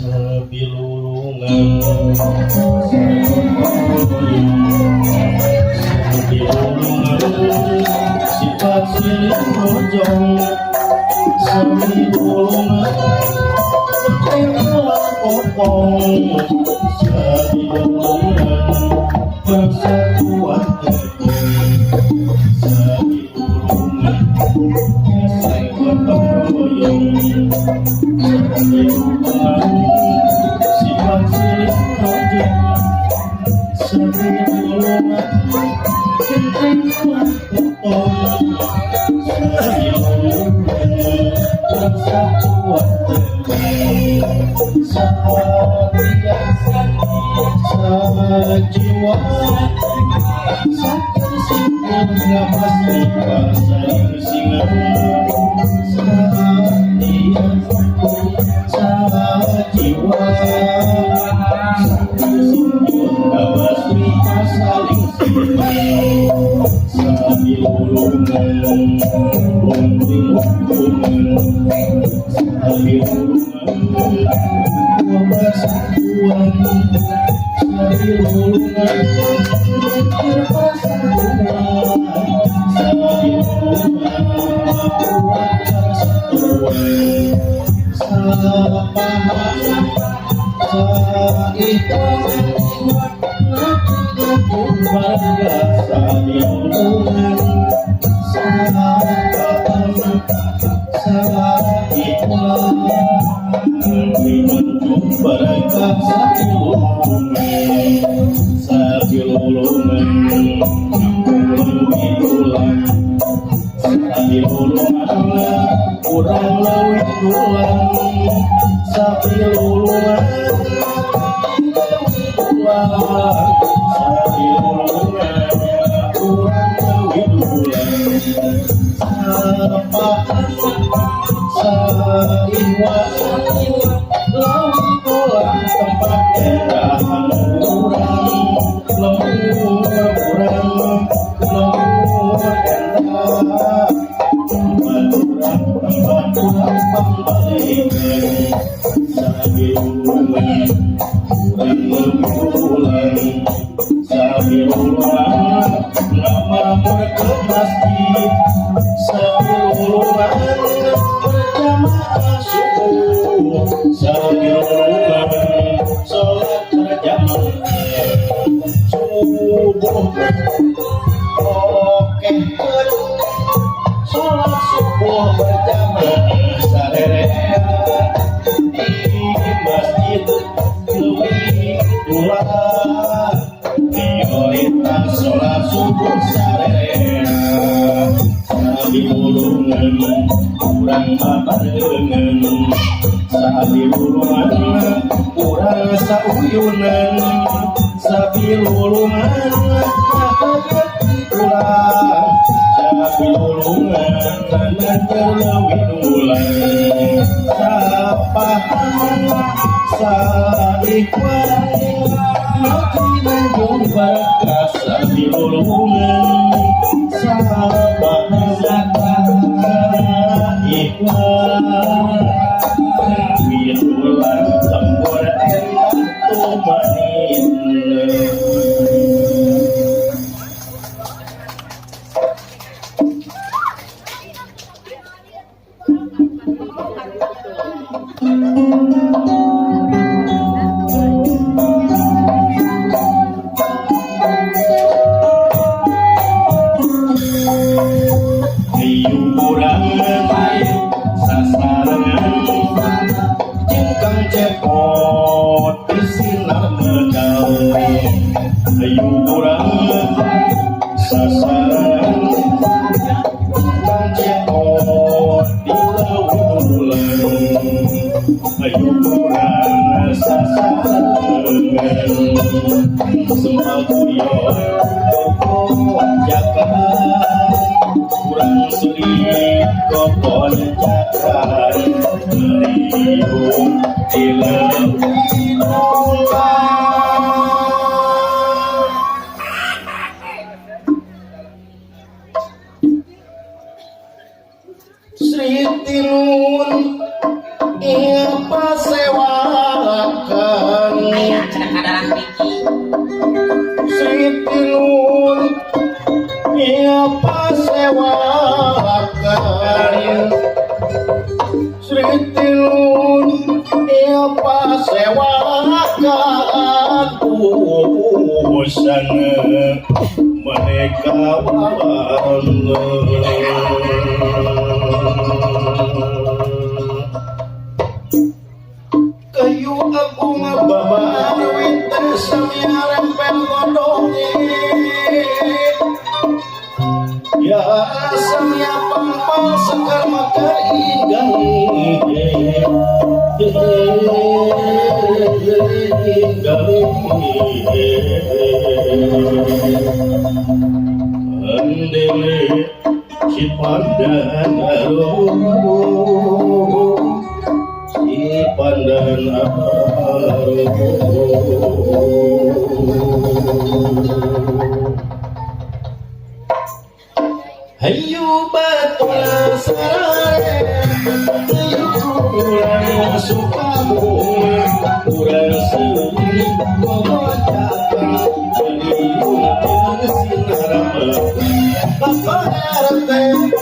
Sabilulungan, sabilulungan, sifat silih rojong. Sabilulungan, tulang potong. Sabilulungan, persatuan tegung. Sabilulungan, gotong royong. Sabilulungan, sifat silih rojong. Sabilulungan, genteng tulang potong. Sabilulungan, persatuan tegung. Satria sajiwa, sakit simpul ngabasmi saling singan. Satria sajiwa, sakit simpul ngabasmi saling singan. Sabilulungan, lulungan. Sabilulungan, persatuan. Sabilulungan, persatuan. Sabilulungan, persatuan. Sapaham, saikhwan, warga. Sabilulungan, sapaham, saikhwan, minantung berkah. Sabilulungan, sabilulungan, leuwih dulang. Sabilulungan, urang leuwih dulang. Sabilulungan, leuwih dulang. Sabilulungan, urang leuwih dulang. Sapaham, saikhwan, leuwih tulang tempat endahan urang. Lembur urang, lembur endah tempat urang, tempat urang pangbalikeun. Sabilulungan, urang leuwih tulang. Sabilulungan, ngamakmur ke masjid. Sabilulungan, berjamaah subuh. Sabilulungan, sholat berjamaah subuh. Oke, sholat subuh berjamaah sarerea di masjid leuwih dulang. Prioritas sholat subuh sarerea. Sabilulungan, urang babarengan. Sabilulungan, urang sauyunan. Sabilulungan, ulang. Sabilulungan, nanjer leuwih dulang. Sapaham, saikhwan, mati nanjung berkah. Sabilulungan, sapaham, saikhwan, widulang lembur endah tumaninah. Hayu urang sasarengan jeung Kang Cepot di Sinar Medal. Hayu urang sasarengan Kang Cepot di Leuwi Dulang. Hayu urang sasarengan sembah guyon kokon jakan. Urang seuri kokon jakan meriung di Leuwi Dulang. Sri Tinun ing pasewan. cek kadalang Riki. Sri Tinun ya pasewakan Sri Tinun ya pasewakan busana mereka warna. Kayu agung babar winter samia rempel godongi ya samia pangpang sekar makar inggali inggali andele si pandan arum si pandan arum. Hayu batul sarare hayu kurang suka bunga kurang seuri gogojakan baliung sinar Bapak RT,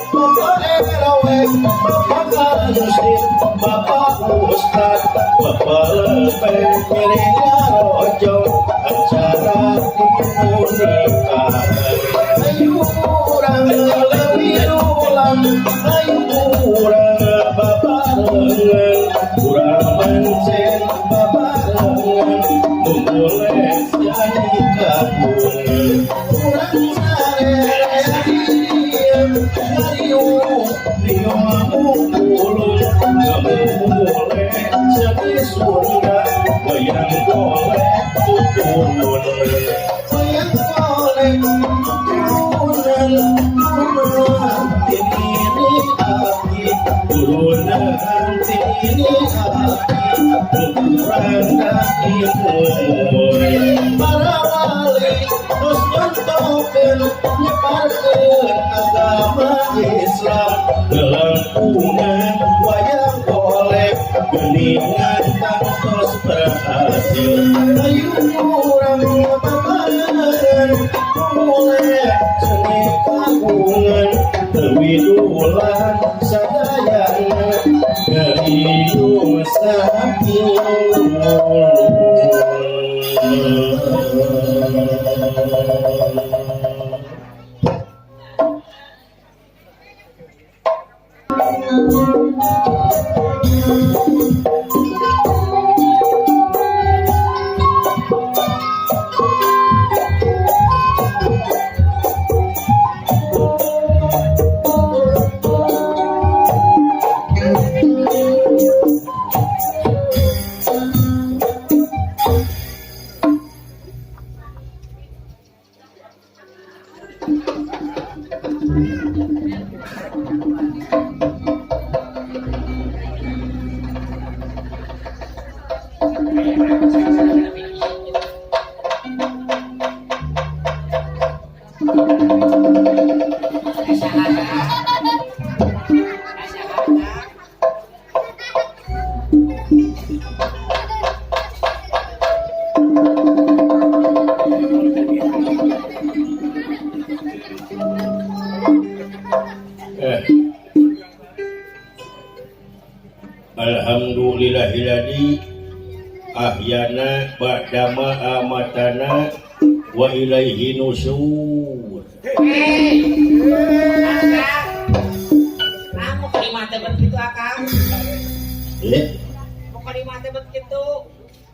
Bapak RW, Bapak Kanusir, Bapak Ustad, Bapak Lepe, Miringnya Rojo, acara pernikahan. Ayo urang leuwih dulang, ayo urang babarengan, urang mencen babarengan, mumule jadi kagungan. Urang sarere ngariung, riung ngamumulung, ngamumule jadi surga, wayang golek tuturunan. Wayang golek tuturunan, turunan tini abdi, turunan tini abdi, turunan dadi mulai. Para wali terus nyontokeun nyebarkeun agama Islam lelengkungan wayang golek geningan tangtos berhasil. Ayu urang babarengan mulai seni kagungan leuwih dulang sadayana ngariung sapiulung. Alhamdulillahilladzi ahyana ba'dama amatana wa ilaihi nusur. Nah, mau kalimat teh bet kitu akang. Mau kalimat teh bet kitu.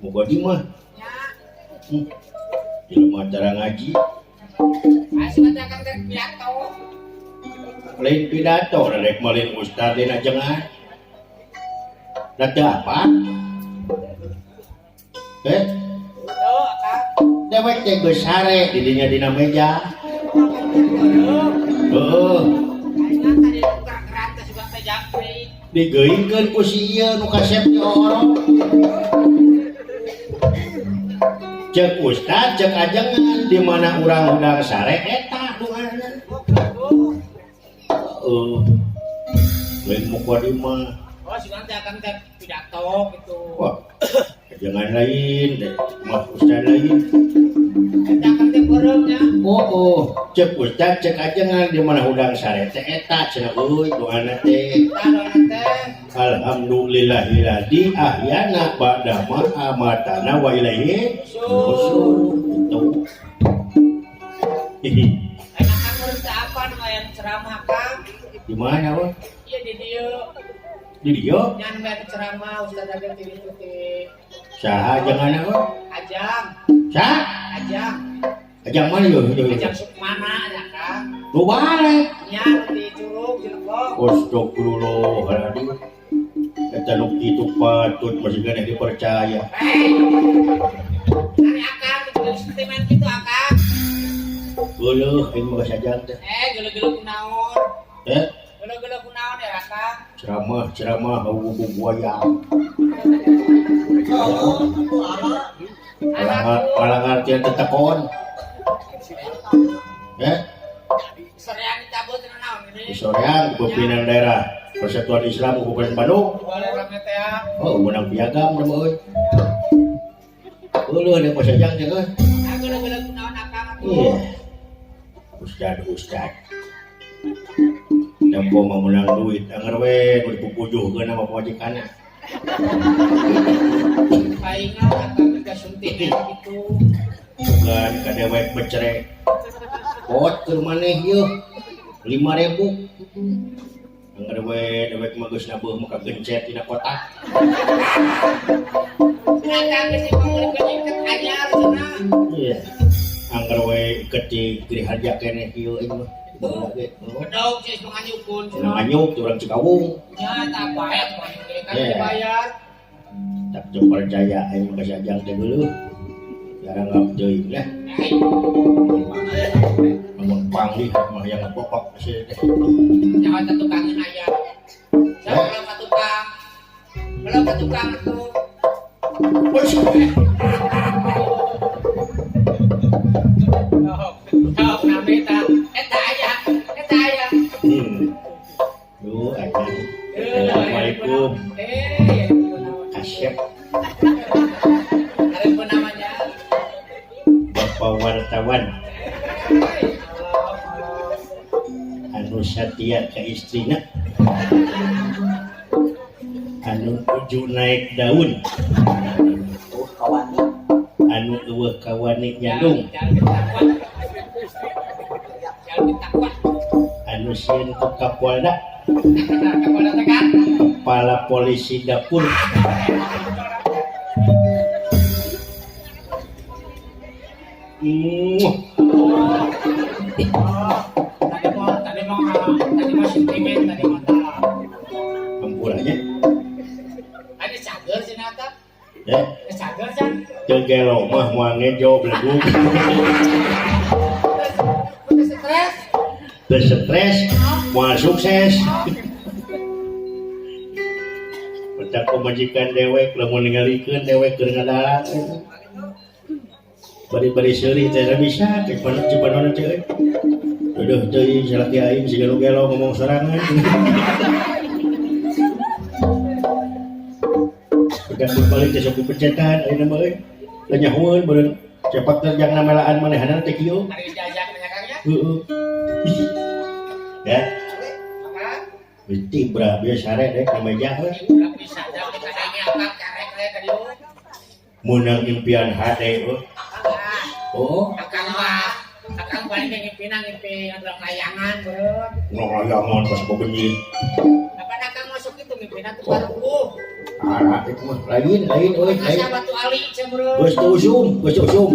Muga di mah. Nya. Jelema cara ngaji. Asup teh akang teh pidato. Lain pidato rek malin ustad dina jengan. Da teu apa? Tuh, akang. Dewek teh geus sare di dinya dina meja. Heeh. Ayeuna tadi gerak-gerak teh sugan teh jangkrik. Digeuingkeun ku si ieu nu kasep ti orok. Cek ustad cek ajengan di mana urang hudang sare eta doana. Heeh. Lain mukadimah. Oh, sugan teh akang teh pidato gitu. Wah, Jangan lain deh, mah ustad lain. Eta kan teh beureumnya. Oh, cek ustad cek aja di mana hudang sare teh eta cenah euy doana teh. Eta doana teh. Alhamdulillahilladzi ahyana ba'da ma amatana wa ilaihi nusyur. Itu. Hihi. Enak kan urang teh apa nu aya ceramah Kang? Di mana wah? Iya di dieu. Di dieu? Nya nu aya ceramah ustad ada ti ditu ti Saha jangan wah? Ajang. Saha? Ajang. Ajang mana yo? Ajang Sukmana nya Kang. Nu balik. Nya di Curug Cilegong. Astagfirullahaladzim. Eta nu kitu patut masih keneh dipercaya. Hei. Ari akang geus sentimen kitu akang. Geuleuh aing mah geus ajang teh. Geuleuh-geuleuh kunaon? Eh, Geuleuh-geuleuh kunaon ya akang? Ceramah-ceramah hauh buaya. Malah ngartian tetekon. Eh, Soreang dicabut naon ini? Di soreang pimpinan daerah Persatuan Islam Kabupaten Bandung. Boleh rame teh ya. Oh, menang piagam nama euy. Geuleuh deh pas ajang teh euy. Ah, geuleuh-geuleuh kunaon akang atuh? Iya. Ustad, ustad. Tempo mah menang duit, anger we nu dipupujuhkeun sama pamajikanna. Paingan akang geus suntikan gitu. Bukan ka dewek becere. Pot keur maneh yeuh 5.000. Anger we dewek mah geus nabeuh mah kagencet dina kotak. Cenah akang geus dipanggilkeun iket anyar cenah. Iya. Angger we iket di Giri Harja keneh kieu aing mah. Oh. Bedog sih manganyukun Cenah nganyuk ti urang Cikawung. Nya tak bae manganyuk ge kan Iya. dibayar. Tak teu percaya aing mah ka si Ajang teh geuleuh. Jarang ngap teuing lah. Hei, Lamun panggih mah yang ngepokok sih teh. Nyawa teh tukangeun aya. Saya belum ka tukang. Belum ka tukang atuh. Wes. Oh, nami ta. Eta aya, eta aya. Duh, Ajang. Assalamualaikum. Eh, Kasep ada pun namanya. Bapak wartawan anu setia ke istrina anu nuju naik daun anu eueuh kawani nyandung anu sieun ku Kapolda kepala polisi dapur. Tadi mau sentimen tadi mau tak. Hampurannya. Ada cager sih nata. Ya. Ada cager sih. Teu gelo mah moal ngejo belegug. Udah stres. Teu stres moal sukses. Petak pemajikan dewek lamun ningalikeun dewek keur ngadalang. Bari-bari seurih teh bisa teh cipanona teh euy. Deuh teuing salaki aing siga nu gelo ngomong sorangan. Udah balik teh sok dipencetan ayeuna mah euy. Lanyahueun beureun cepat terjang namelaan manehna teh kieu. Ari diajak nanya Kang ya. Heeh. Ya. Maka Beuti bra bieu sare dek ka meja heuh. urang bisa aja kadangnya akang karek we ka dieu. Meunang impian hade heuh. Oh, Akang mah akang paling ngimpi ngimpi urang layangan beureum. Urang layangan pas bebenjit. Kapan akang masuk itu mimpina tuh baru. Arah itu mah lain lain euy lain. Asa batu ali cemberut. Geus teu usum, geus teu usum.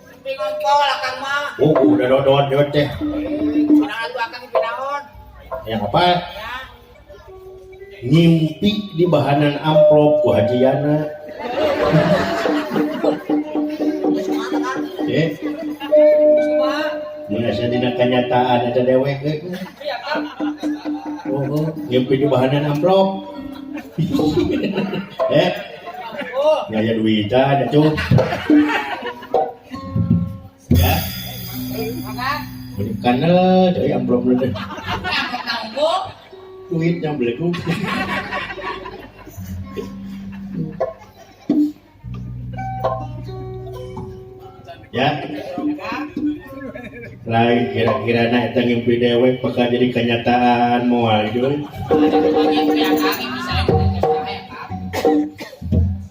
Mimpi ngompol akang mah. Oh, udah dodot dewek teh. Kunaon atuh akang mimpi naon? Yang apa? Ya. Ngimpi di bahanan amplop ku Haji Yana. Eh, Kumaha? mun asa dina kanyataan eta dewek euy. Iya Kang. Oh, ngimpi di bahanan amplop. Eh, Oh, ngaya duitan atuh. Ya, maka beli kanel deui amplop teh. amplop naungku. Duitnya belegug. Ya. Lain kira-kira na eta ngimpi dewek bakal jadi kenyataan moal jeung.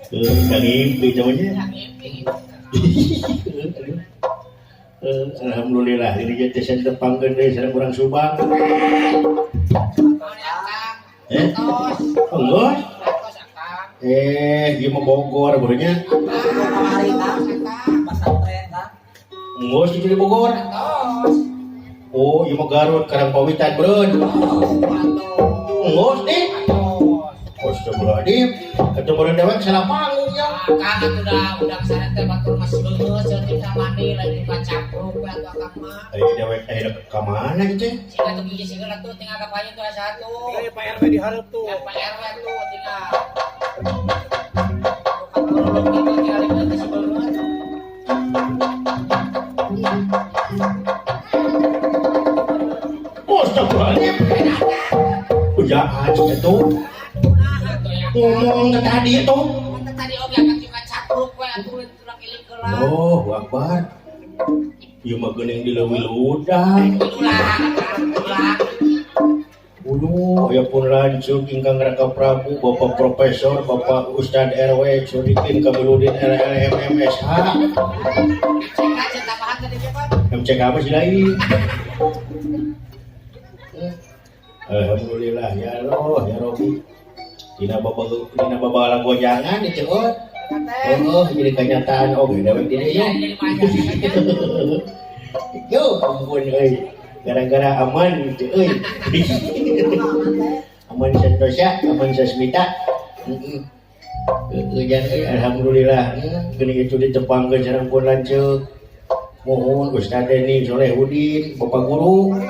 Heuh, ngimpi namanya. Alhamdulillah ini jadi teh tepangkeun deui sareng urang Subang. Enggak. Ieu mah Bogor barunya. Enggak itu di Bogor. Oh, ieu mah Garut Karangpawitan beureun. Enggak nih. Astagfirullahaladzim. Ketemu urang dewek salah panggung ya. Akang atuh udah kesana teh batur masih beungeut saeutik mandi lain ka capruk we atuh akang mah. Ayo dewek aya ka mana gitu? Sing atuh gigi sing atuh tinggal ka payun tuh asa atuh. Iya Pak RW di hareup tuh. Ya Pak RW tuh tinggal. Astagfirullahaladzim. Ujahan itu. Ngomong ke tadi itu. Tadi oge akang juga capruk we atuh urang iling heula. Oh, Akbar. Ieu mah geuning di leuwih ludah. Uluh, aya pun lanceuk ingkang Raka Prabu, Bapak Profesor, Bapak Ustad RW, Sodikin Kamiludin LLMMSH. MCK apa sih lain? Alhamdulillah ya Allah ya Robi. Dina babala gojangan itu oh. Oh, jadi kenyataan oge dewek di dieu. Yo, ampun euy. Gara-gara aman gitu euy. Aman sentosa, aman sasmita. Heeh. Heeh, euy alhamdulillah. Geuning itu ditepangkeun sareng pun lanceuk. Mohon Ustaz Deni Solehudin, Bapak Guru,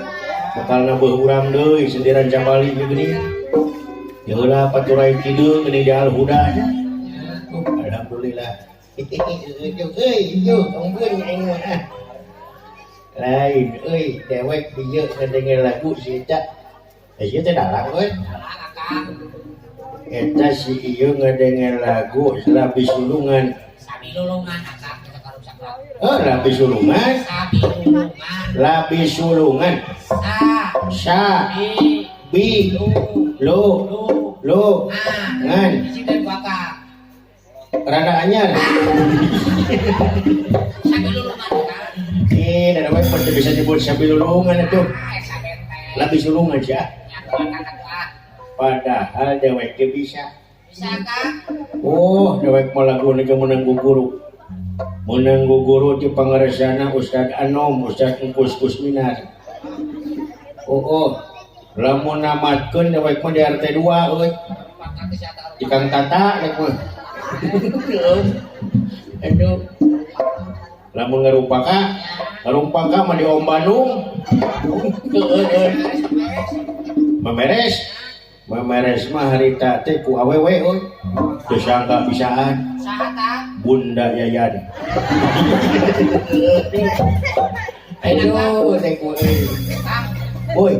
bakal nambah urang deui sendiran Cambali geuning. Ya heula paturai kieu geuning di Al Huda nya. Alhamdulillah. Euy, yo ampun aing mah. Lain euy, dewek dieu ngedenger lagu si eta. Eh ieu teh dalang euy. Eta si ieu ngedenger lagu Labi Sulungan. Sabi lulungan akang kita karuksak. Oh, Labi Sulungan. Sabi lulungan. Labi Sulungan. Sa. Sa. Bi. Bi. Lu. Lu. Lu. Lu. Ngan. Ngan. Rada anyar. Sabi lulungan akang. Eh, da we pun bisa nyebut sabi lulungan atuh. Labi Sulungan sia. Padahal dewek ge bisa. Bisa kang? Oh, dewek mah lagu ge meunang guru. Meunang guru ti pangaresana Ustad Anom, Ustad Engkus Kusminar. Oh, oh. Lamun namatkeun dewek mah di RT 2 euy. Di Kang Tata dewek mah. Aduh. Lamun ngarupaka mah di Om Bandung. Heeh. Memeres. Memeres mah harita teh ku awewe euy. Teu sangka bisaan. Saha tah? Bunda Yayan. Aduh, teh ku euy. Woi.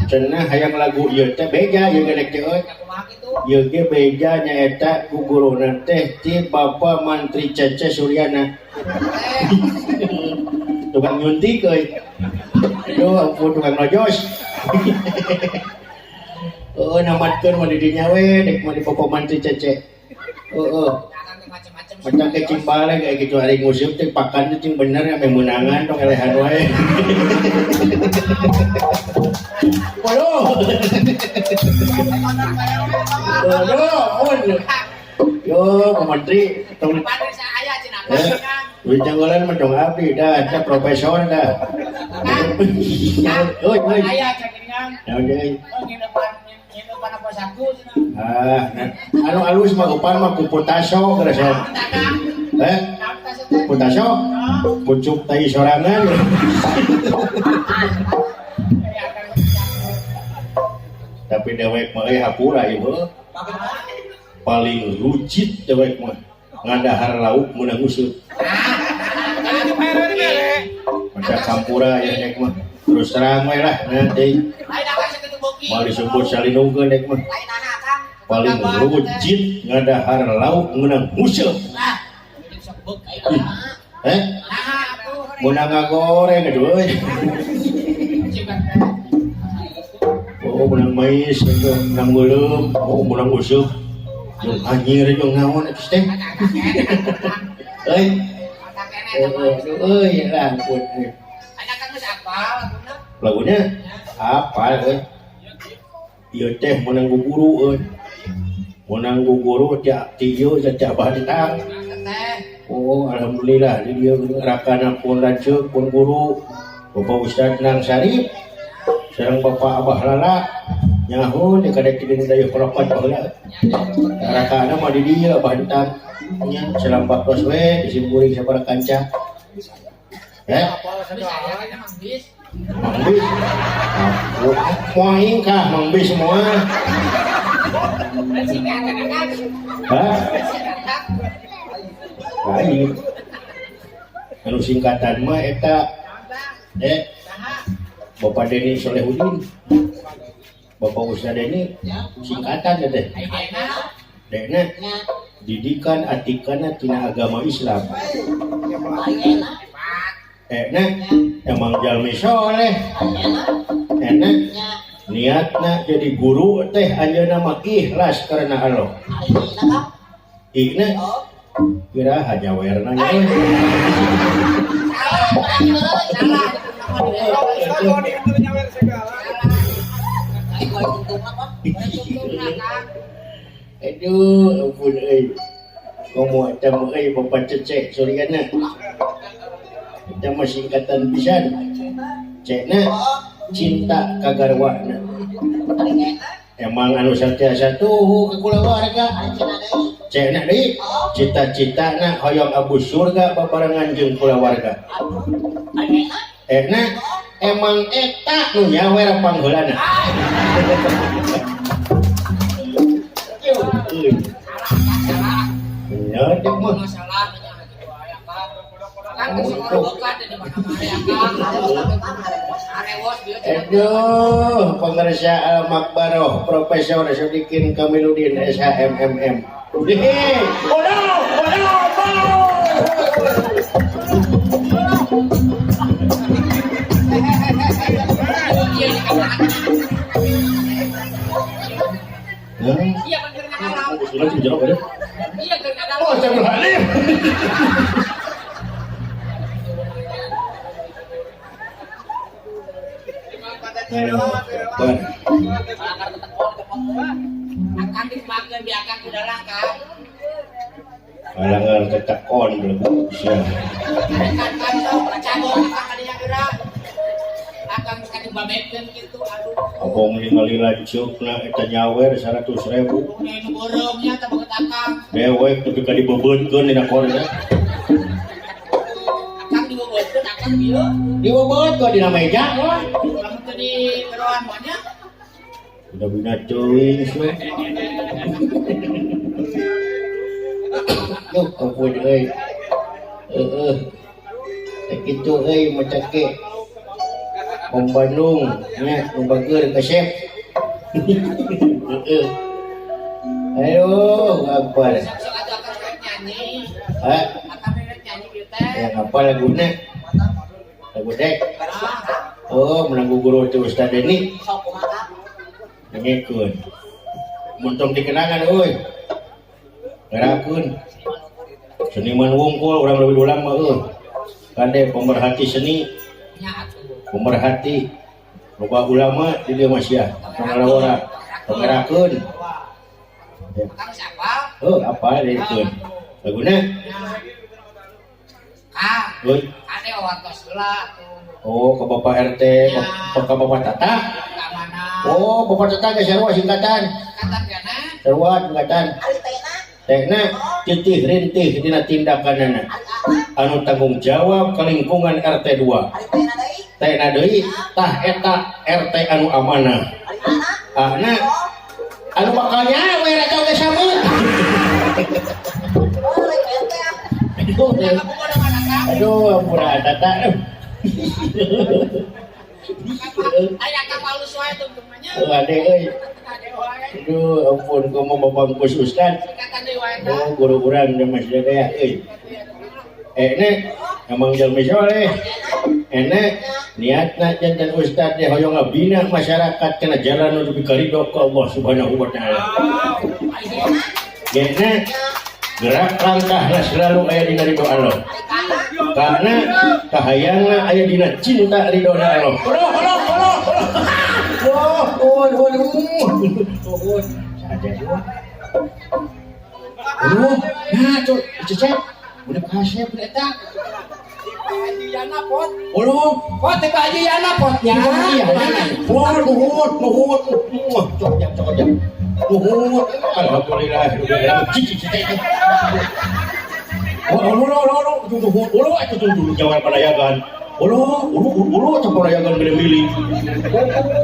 Cenah hayang lagu ieu teh beja ieu ge teh euy. Ieu ge beja nyaeta ku guruna teh ti Bapak Mantri Cece Suryana. Tukang nyuntik euy. Aduh, ampun tukang nojos. Heeh, namatkeun mah di dinya we dek mah di Bapak Mantri Cece. Heeh. Macam ke cimbale kayak gitu hari musim teh pakan teh cing bener ya meunangan tong elehan wae. Waduh. Waduh, ampun. Yo, Pak Menteri tong Wicanggolan mah dong abdi dah, eta profesor dah. Oi, oi. Naon deui? Ah, anu alus mah upan mah ku potaso geus. Eh? Potaso? Pucuk tai sorangan. Tapi dewek mah euy hapura ieu. Paling rujit dewek mah. Ngadahar lauk meunang usut. Macam campura ya dek mah. Terus terang we lah nanti. Mau disebut salinungkeun dek mah. Paling rujit ngadahar lauk meunang usut. Eh? Meunang ngagoreng aduh euy. Oh, meunang mais, meunang beuleum, oh meunang useup. Jeung anjir jeung naon eta teh. Euy. Aduh euy, lah ampun. Lagunya apa euy? Ieu teh meunang guguru euy. Meunang guguru ti ieu ti Abah Ditang. Oh, alhamdulillah di dieu rakana pun lanceuk pun guru Bapak Ustad Nang Sarip sareng Bapak Abah Lala nyaho di kadek ti dayeuh kolokot baheula. Rakana mah di dieu Abah Ditang nya salampak tos we disimpuring sabaraha kanca. Eh? Mang Bis. Moal kah Mang Bis semua? Hah? Lain. Anu singkatan mah eta Bapak Deni Solehudin. Bapak Ustaz Deni singkatan teh. Dena didikan atikana tina agama Islam. Enak emang jalmi soleh. Enak niatna jadi guru teh anjeunna mah ikhlas karena Allah. Ikna kira hajawerna nya. Aduh, ampun euy. Komo eta mah euy Bapak Cecek Suryana. Eta mah singkatan pisan. Cekna cinta ka garwana. Emang anu satiasa tuhu ka kulawarga. Cekna deui cita-citana hoyong abus surga babarengan jeung kulawarga. Ekna emang eta nu nyawer pangheulana. Aduh, pengersa Al-Makbaroh Profesor Sodikin Kamiludin SHMMM. Hehe, bodoh, bodoh, bodoh. Oh, Astagfirullahaladzim. Kalangan tetekon belebu sia. Abong ningali lanceukna eta nyawer 100.000. Dewek tepi ka dibebeutkeun dina korna. Dibebeutkeun dina meja. Udah bina teuing sia. Duh, ampun euy. Heeh. Teh kitu euy maca ke. Om Bandung nya nu bageur kasep. Heeh. Ayo, akbar. Hah? Ya apa laguna? Lagu dek. Oh, menang guru teh Ustaz Deni. Dengekeun. Mun tong dikenangan euy. Ngerakeun. Seniman wungkul urang leuwih dulang mah euy. Kade pemerhati seni. Pemerhati loba ulama di dieu mah sia, pangalawara, pangerakeun. Oh, apa diekeun? Laguna? Euy. Kade wawantos heula atuh. Oh, ke Bapak RT, ke Bapak Tata. Oh, Bapak Tata ge sarua singkatan. Singkatan kana? Sarua singkatan. Tehna titih rintih dina tindakanana. Anu tanggung jawab ka lingkungan RT 2. Tehna deui tah eta RT anu amanah. Ahna anu bakal nyawer eta ge sami. Aduh, ampun Tata. Aya ka palus wae tungtungnya. Ade euy. Aduh, ampun komo babangkus Ustad. Oh, guru urang di masjid teh euy. Ene emang jalmi soleh. Ene niatna janten ustad teh hoyong ngabina masyarakat kana jalan nu nepi ka ridho ka Allah Subhanahu wa taala. Gena gerak langkahna selalu aya dina ridho Allah. Karena kahayangna aya dina cinta ridho Allah. Uloh uloh uloh uloh. Wah, nuhun nuhun nuhun. Saja dua. Uloh, nah tuh cecep. Udah kasep eta. Haji Yana pot. Uloh. Pot teh Pak Haji Yana potnya. Iya, nuhun nuhun nuhun. Wah, cok jam cok jam. Nuhun. Alhamdulillah. Cici cici. Oh, ulo ulo ulo, nuhun. Ulo atuh tuh jawab panayagan. Ulo, ulo, ulo, cek panayagan gede milik.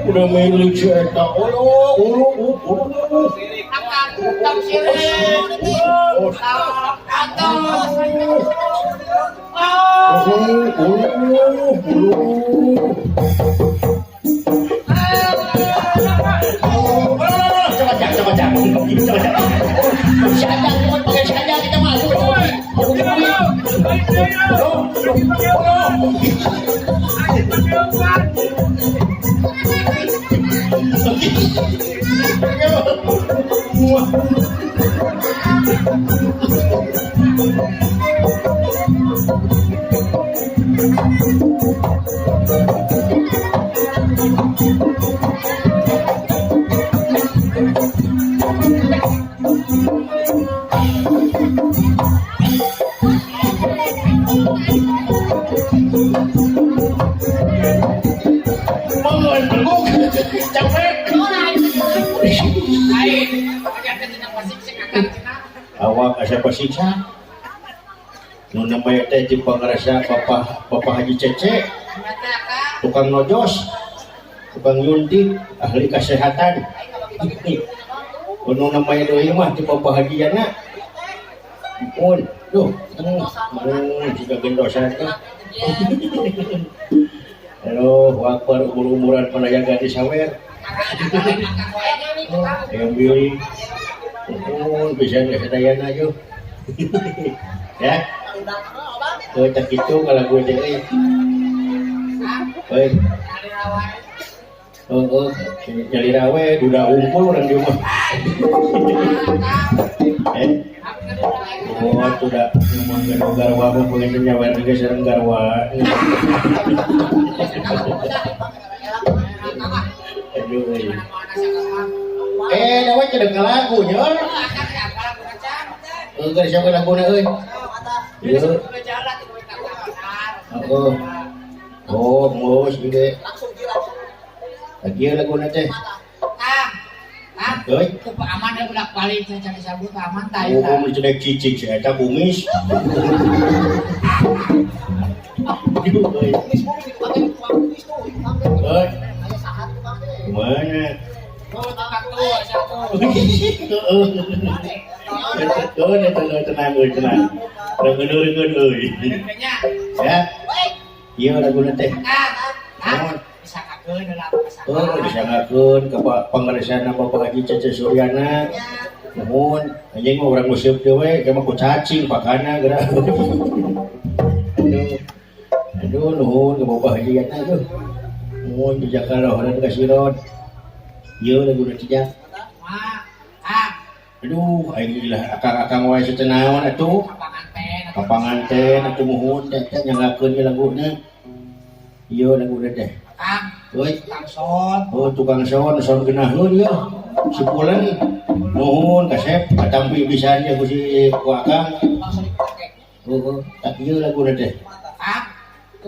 Udah milik si eta. Ulo, ulo, ulo. Akang tong sirik. Oh, Atos. Oh. ulo, ulo, ulo. Coba cak, coba cak, coba cak. Si Ajang, cuma pakai si Ajang kita masuk. Bangun, bangun, capek. Lain. Pakai cenah pasik akang cenah. Awak asa pasiksa. Nu namanya teh di pangarasa Bapak Bapak Haji Cece, Mata akang. tukang nojos, tukang nyuntik, ahli kesehatan. Nu namanya deui mah di Bapak Haji Yana. Mun, duh, jika gendosan teh. Halo, wakbar umur-umuran panayaga di sawer. Yang beli. Mun bisa nggak sadayana yuk. Ya. Oh, tak gitu kalau gue teh euy. Euy. Oh, oh, nyali rawe duda unggul orang di rumah. Eh. Oh, atuh da ngomong garwa mah pengen nyawer ge sareng garwa. Aduh. Euy. Eh, dawa cedek lagu nya. Heuh, siapa laguna euy? Ieu. Oh. Oh, geus gede. Lagi laguna teh. Euy. Aman ya bolak balik cari sabut aman ta Oh, mun cedek cicing si eta kumis. Aduh, euy. Euy. Mana? Heeh. Tenang, tenang, euy, tenang. Reungeun-reungeun euy. Ya. Ieu laguna teh. Naon? Oh, disanggakeun ka pangaresana Bapak Haji Cece Suryana. Nuhun, anjing mah urang nguseup teh we, ge mah ku cacing pakana geura. Aduh. Aduh, nuhun ka Bapak Haji Yana tuh. Nuhun jazakallahu khairan kasiron. Ieu laguna teh jang. Aduh, aing lah akang-akang wae teu naon atuh. Kapanganten atuh muhun teh teh nyanggakeun ieu laguna. Ieu laguna teh. Euy. Oh, tukang son, son geunaheun ieu. Si Pulen nuhun kasep katampi pisan ieu ku si ku akang. Heeh, tak ieu laguna teh.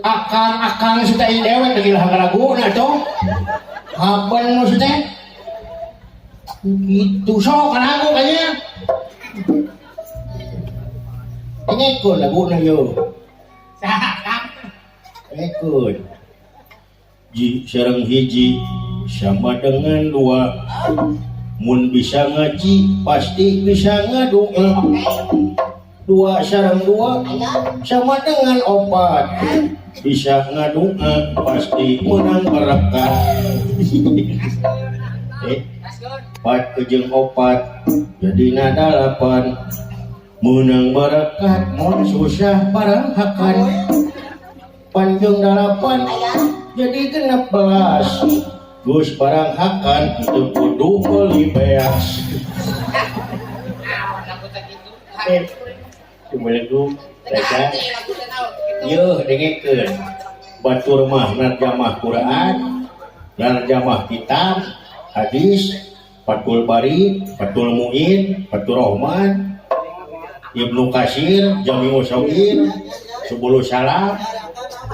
Akang-akang si teh dewek lagi lah laguna tuh. Hapen maksudnya? Gitu sok kan aku kayaknya. Pengikut laguna yo. Pengikut. Ji sareng hiji sama dengan dua. Mun bisa ngaji pasti bisa ngadoa. Dua sareng dua sama dengan opat. Bisa ngadoa pasti menang berkat. Empat kejeng opat jadi nada 8. Menang berkat moal susah barang hakan. Panjang 8 jadi 16. Geus barang hakan teu kudu meuli beas. Naon lagu teh kitu? Assalamualaikum. Raja. Lagu teh naon kitu? Yeuh dengekeun. Batur mah narjamah Quran, narjamah kitab, hadis, Fathul Bari, Fathul Muin, Fathur Rahman, Ibnu Kasir, Jami'us Shaghir, Subulus Salam,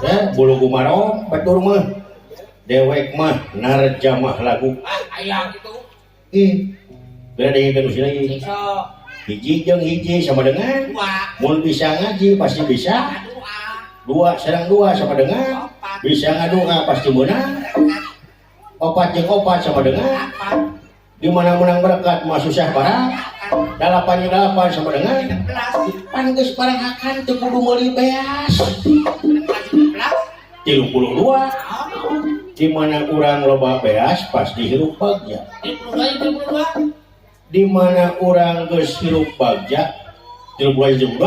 ya, Bulughul Maram, batur mah. Dewek mah narjamah lagu. Ah, aya kitu. Ih, beda dengekeun usia lagi. Sok. Hiji jeung hiji sama dengan 2. Mun bisa ngaji pasti bisa. 2. 2 sareng 2 sama dengan 4. Bisa ngadoa pasti menang. 4 jeung 4 sama dengan 4. Di mana menang berkat mah susah barang. 8 jeung 8 sama dengan 16. Pan geus barang akan teu kudu meuli beas. 16. 32. Di mana urang loba beas pasti hirup bagja. 32 32. Di mana urang geus hirup bagja 32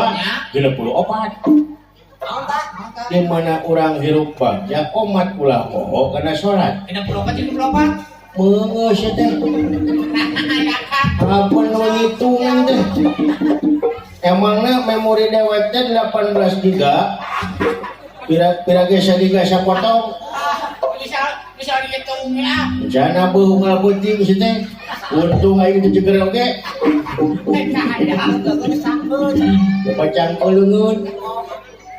32 64. Di mana urang hirup bagja omat ulah poho kana salat. 64 34. Meungeus teh. Ampun nu ngitungan teh. Emangna memori dewek teh 18 giga. Pira-pira ge sagiga sapotong. Bisa dihitung ya. Jana beuh ngalabuting si teh. Untung aing teu jeger oge. Bapacang leungeun.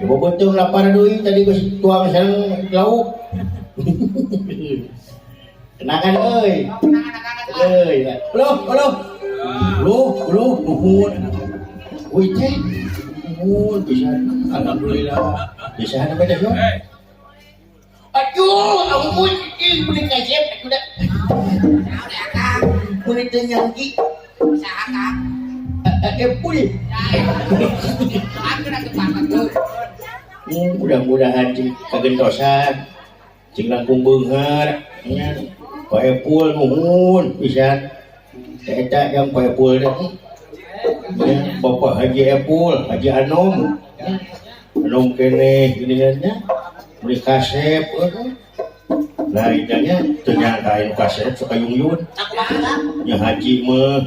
Beuteung lapar deui tadi geus tuang sareng lauk. Kenangan euy. Euy. Loh, loh. Loh, loh, nuhun. Wih teh. Nuhun pisan. Alhamdulillah. Bisa apa teh? Aduh, ampun, ih beli kasep udah. Beli teh nyangki. Saha Kang? Epul. Mudah-mudahan cing kagentosan, cing langkung beunghar, nya. Pak Epul nuhun pisan. Eta yang Pak Epul teh. Ya, Bapak Haji Epul, Haji Anom. Anom keneh geuningan nya. Beli kasep euy. Nah, itanya teu nyangka anu kasep sok kayungyun. Nya haji mah.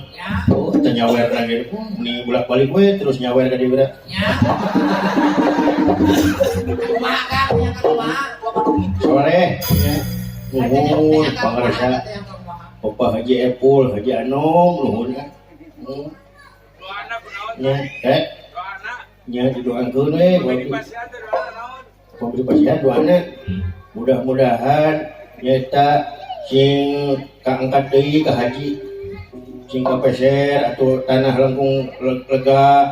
Oh, teu nyawer lagi. Meni bolak-balik we terus nyawer ka dieu. Nya. Kumaha Kang? Nya kumaha? Soleh nya. Nuhun pangarsa. Bapak Haji Epul, Haji Anom nuhun ah. Nya, teh. Nya didoakeun we. Pabrik pasian doana. Mudah-mudahan nyata sing kaangkat deui ka haji, sing kapeser atau tanah langkung lega,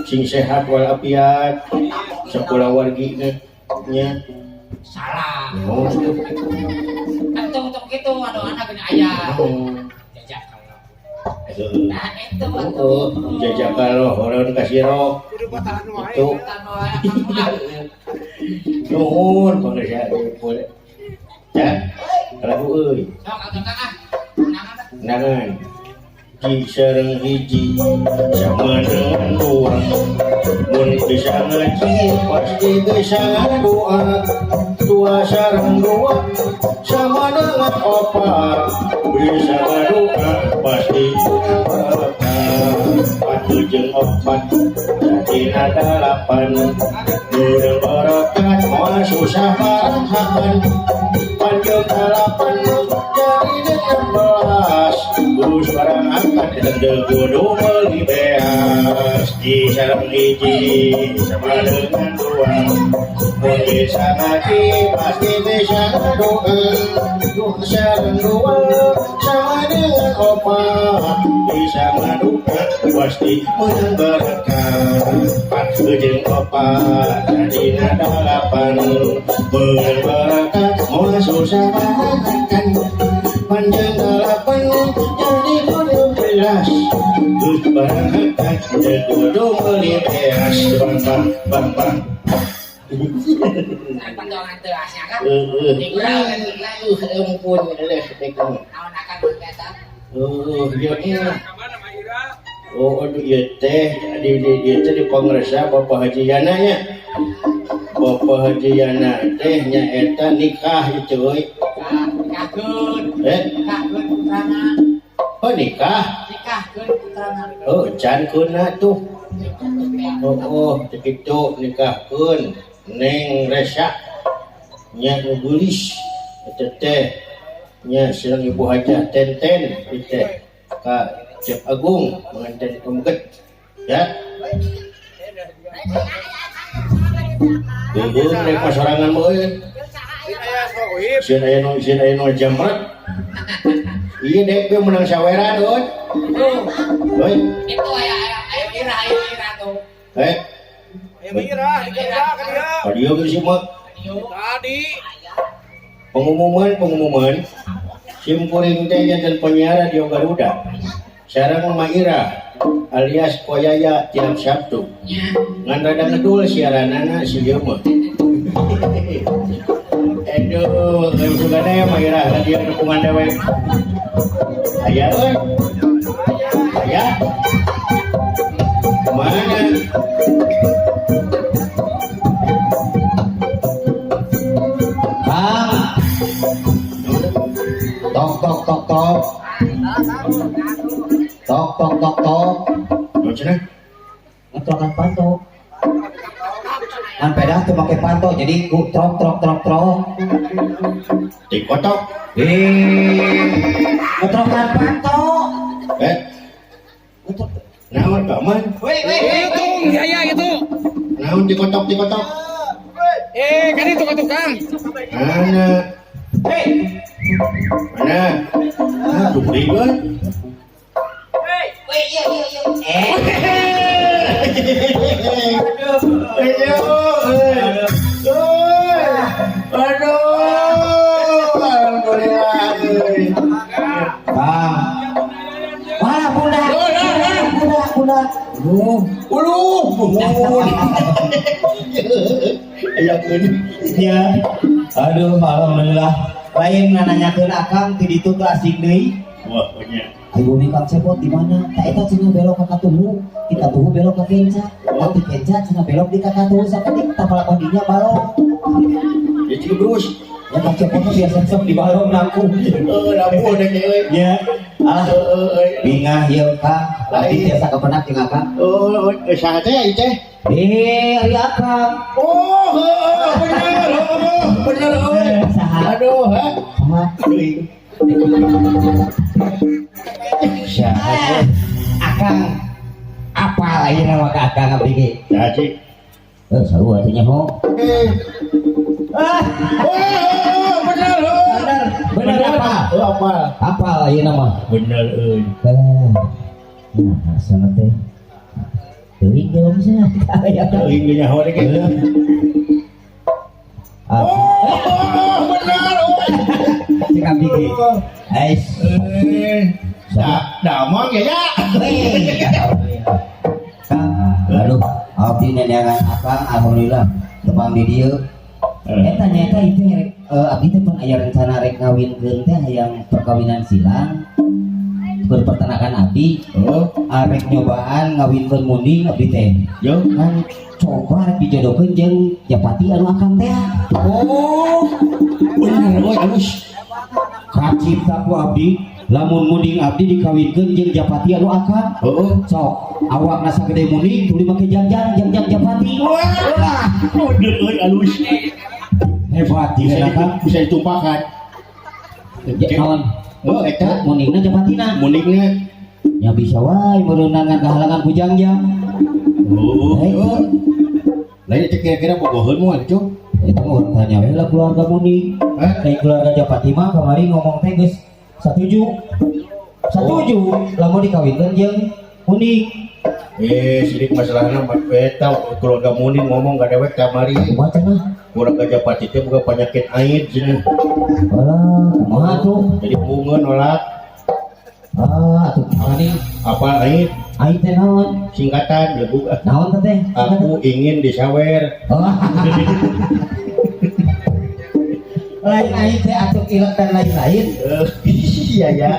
sing sehat walafiat, sakola wargi nya. Salah. Oh. Antum tong kitu aduh anak geuning aya. Jajak kalau. Nah, itu Oh, jajak kalau horon kasiro. Itu. Nuhun pangarsa boleh. Ya, lagu euy. Sok atuh Kang ah. Nangan. Hiji sareng hiji sama dengan dua. Mun bisa ngaji pasti bisa doa. 2 sareng 2 sama dengan 4. Bisa doa pasti berkah. 4 jeung 4 jadi 8. Durang berkat moal susah barahakan. Panjang 8 jadi 16. Terus barang akan teu kudu meuli beas. Di sareng hiji sama dengan 2. Mun bisa ngaji pasti bisa doa. 2 sareng 2 sama dengan 4. Bisa ngadoa pasti menang berkah. 4 jeung 4 jadi 8. Menang berkah moal susah barahakan. Panjang 8 jadi 12. Terus barang akan teu kudu meuli beas. Bang bang bang bang. Panjangan teu asnya kan. Heeh. Ampun eleh teh kamu. Naon akan eta? Heeh, dia. Oh, aduh, ieu teh di ieu teh di pangresa Bapak Haji Yana nya. Bapak Haji Yana teh nyaeta nikah itu euy. Nikahkeun. Eh, Nikahkeun putrana. Oh, nikah. Nikahkeun putrana. Oh, can keuna tuh. Oh, kitu nikahkeun Neng Resa nya nu geulis eta teh nya sareng Ibu Hajah Tenten ieu teh ka Cep Agung manganten pameget ya. Geugeung rek pasorangan mah euy. Sieun aya nu jamret. Ieu dek ge menang saweran euy. Tuh, Euy, itu aya aya aya ira aya ira tuh. eh, Ya mirah, dikeja ka dia. ka dieu geus mah Tadi. Pengumuman pengumuman sim kuring teh janten penyiar Radio Garuda sareng Maira alias Koyaya tiap Sabtu ngan rada ngedul siaranana si ieu mah. Aduh, geus sugana ya Maira ka dieu dukungan dewek aya euy, aya kemana? Kang, tok tok tok tok. Tok tok tok tok. Naon cenah? Ngetrokan panto. Kan pedah tuh make panto jadi ku trok trok trok trok. Dikotok. Eh, ngetrokan panto. Eh, Ngetrok. naon paman? Weh weh weh. Hitung ya gitu. Naon dikotok dikotok? Eh, kan itu ke tukang. Mana? Hei. Mana? Ah, dubli euy. Weh, iya iya iya. Eh, Aduh, alhamdulillah. Kang. Mana bunda? Bunda, bunda. Uluh, uluh, aya keun. Ya. Aduh, alhamdulillah. Lain nanyakeun akang ti ditu teu asing deui. Wah, punya. Ayo nih Kang Cepot di mana? Tak eta cenah belok ka Katuhu, ti Katuhu belok ka Kenca, tapi Kenca cenah belok di ka Katuhu sakedik tapal dinya balong. Ya cik terus. Ya Kang Cepot mah biasa sok di balong nangkung. Heeh, labuh deh euy. Ya. Ah, Heeh, bingah ieu Kang. Abdi tiasa kepenak jeung Akang. oh, saha teh ieu teh? Eh, ari Akang. Oh, heeh, bener, heeh, bener euy. Saha? Aduh, ha. Saha? Aduh. Saha teh? Akang apal ayeuna mah ka Akang abdi ge. Saha sih? Eh, sarua teh nyaho. Eh. Ah, Oh, bener, heuh. bener, bener apa? Oh, apal. Apal ayeuna mah. Bener euy. Eh, nah, sana teh. Teuing jalan sana. Aya Teuing ge nyaho deh ge. Ah, Oh, bener euy. cek abdi ge. Ais. Eh, da damang ya ya. Kang, aduh, abdi neneangan akang alhamdulillah tepang di dieu. Eta nyaeta itu rek abdi teh pun aya rencana rek ngawinkeun teh hayang perkawinan silang. Keur pertanakan abdi, Oh, arek nyobaan ngawinkeun munding abdi teh. yo. Kan coba rek dijodohkeun jeung Japati anu akang teh. Oh, bener euy alus. Kacipta ku abdi lamun munding abdi dikawinkeun jeung Japati anu akang. Heeh. Sok awakna sagede munding tuluy make jangjang jangjang Japati. Wah, bener euy alus. Hebat Bisa jeung akang. bisa ditumpakan. Ya, naon? Oh, eta Mundingna Japatina. mundingna. Ya bisa wae meureunna ngan kahalangan ku jangjang. Oh, Eh. Lain teh kira-kira bogoheun moal kitu. Eta mah urang tanya we lah keluarga munding. Hah? Kayak keluarga Japati mah kamari ngomong teh geus satuju. Satuju lamun dikawinkeun jeung munding. Eh, sidik masalahna eta keluarga munding ngomong ka dewek kamari. Kumaha cenah? Keluarga Japati teh boga penyakit AIDS cenah. Alah, kumaha tuh? Jadi bunga nolak Ah, atuh kumaha nih? apa AIDS Aing teh naon? singkatan lebuk ah. Naon teh teh? Aku ingin disawer. Oh. Lain aing teh atuh ilek dan lain-lain. Iya ya.